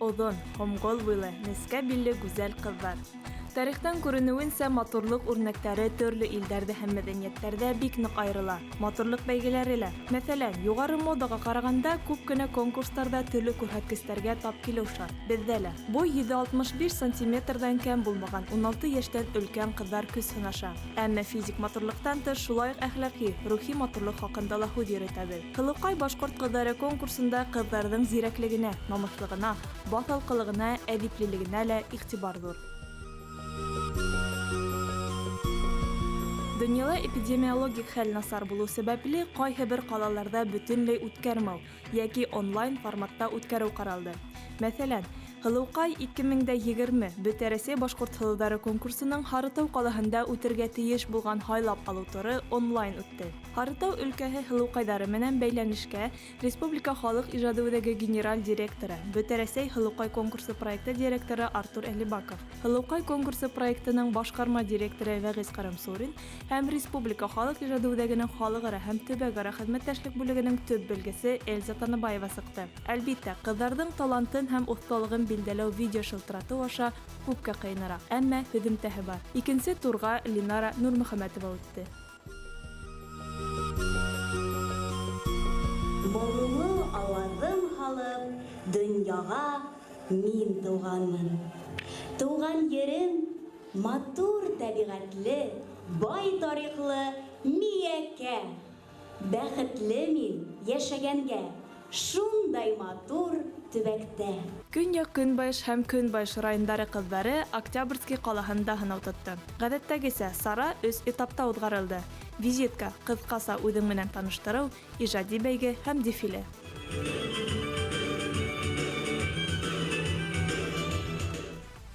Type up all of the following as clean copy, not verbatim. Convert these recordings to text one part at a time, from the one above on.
Оҙон, һомғол буйлы, нескә билле гүзәл ҡыҙҙар. Тарихтан күренеүенсә, матурлыҡ үрнәктәре төрлө илдәрҙә һәм мәҙәниәттәрҙә бик ныҡ айырыла. Матурлыҡ бәйгеләре лә. Мәҫәлән, юғары модаға ҡарағанда, күп кенә конкурстарда төрлө күрһәткестәргә тап килеү шарт. Беҙҙә лә. Буй 165 сантиметрҙан кәм булмаған 16 йәштән өлкән ҡыҙҙар көс һынаша. Әммә физик матурлыҡтан тыш, шулай уҡ әхлаҡи, рухи матурлыҡ хаҡында ла һүҙ йөрөтәбеҙ. Һылыуҡай башҡорт ҡыҙҙары конкурсында ҡыҙҙарҙың зирәклегенә, намыҫлығына, баҫалҡылығына, әҙиплелегенә лә иғтибар ҙур. Дөньяла эпидемиологик хәл насар булыу сәбәпле, ҡайһы бер ҡалаларҙа бөтөнләй үткәрмәү йәки онлайн форматта үткәреү ҡаралды. Мәҫәлән, Һылыуҡай 2020 Бөтә Рәсәй башҡорт һылыуҙары конкурсының Һарытау ҡалаһында үтергә тейеш булған һайлап алыу туры онлайн үтте. Һарытау өлкәһе һылыуҡайҙары менән бәйләнешкә Республика халыҡ ижады үҙәге генераль директоры, Бөтә Рәсәй һылыуҡай конкурсы проекты директоры Артур Әлибаков, Һылыуҡай конкурсы проектының башҡарма директоры Вәғиз Ҡарамсурин һәм Республика халыҡ ижады үҙәгенең халыҡ-ара һәм төбәк-ара хеҙмәттәшлек бүлегенең төп белгесе Эльза Таныбаева сыҡты. Әлбиттә, ҡыҙҙарҙың талантын һәм оҫталығын билдәләү видеошылтыратыу аша күпкә ҡыйыныраҡ, әммә һөҙөмтәһе бар. Икенсе турға Линара Нурмөхәмәтова үтте. Моңло авазым һалып, дөньяга мин туганмын. Туган ерем матур табигатьле, бай тарихлы Миякә. Бәхетле мин яшәгәнгә шундай матур төбәктә. Көньяк-көнбайыш һәм көнбайыш райондары ҡыҙҙары Октябрьский ҡалаһында һынау тотто. Ғәҙәттәгесә, сара өс этапта уҙғарылды. Визитка, ҡыҫҡаса үҙең менән таныштырыу, ижади бәйге һәм дефиле.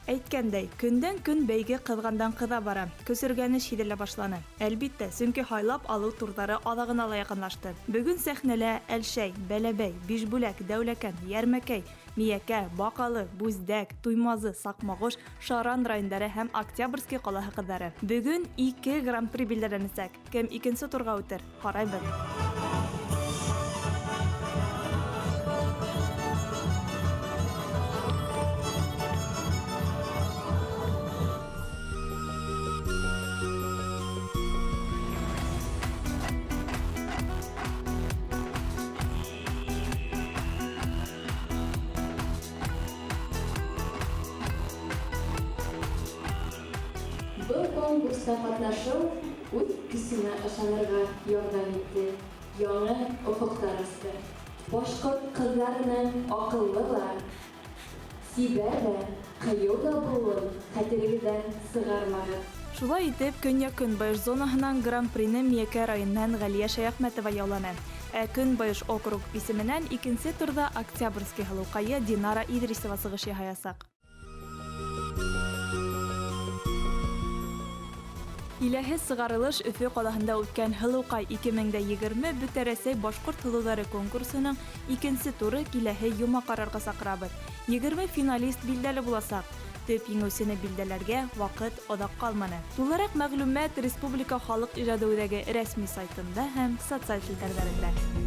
Әйткәндәй, көндән-көн бәйге ҡыҙғандан-ҡыҙа бара, көсөргәнеш һиҙелә башланы. Әлбиттә, сөнки һайлап алыу турҙары аҙағына ла яҡынлашты. Бөгөн сәхнәлә Әлшәй, Бәләбәй, Бишбүләк, Дәүләкән, Йәрмәкәй, Миәкә, Баҡалы, Бүздәк, Туймазы, Саҡмағош, Шаран райондары һәм Октябрьский ҡалаһы ҡыҙҙары. Бөгөн ике гран-при билдәләнәсәк. Кем икенсе турға үтер? Ҡарайбыҙ. Был конкурста катнашу үз көчемә ышанырга ярдәм итте, яңа офыклар ачты. Башкорт кызларының акыллы ла, сибәр дә, кыю да булуын хәтерегездән сыгармагыз. Шулай итеп, көньяк-көнбайыш зонаһынан гран-прины Миәкә районыннан Галия Шәяхмәтова яуланы. Ә Көнбайыш округ исеменән икенсе турҙа Октябрьский һылыуҡайы Динара Иҙрисова сығыш яһаясаҡ. Киләһе сығарылыш Өфө ҡалаһында үткән Һылыуҡай 2020 Бөтә Рәсәй башҡорт һылыуҙары конкурсының икенсе туры киләһе йома ҡарарға саҡырабыҙ. 20 финалист билдәле буласаҡ. Төп еңеүсене билдәләргә ваҡыт оҙаҡ ҡалманы. Тулыраҡ мәғлүмәт Республика халыҡ ижады үҙәге рәсми сайтында һәм социаль селтәрҙәрендә.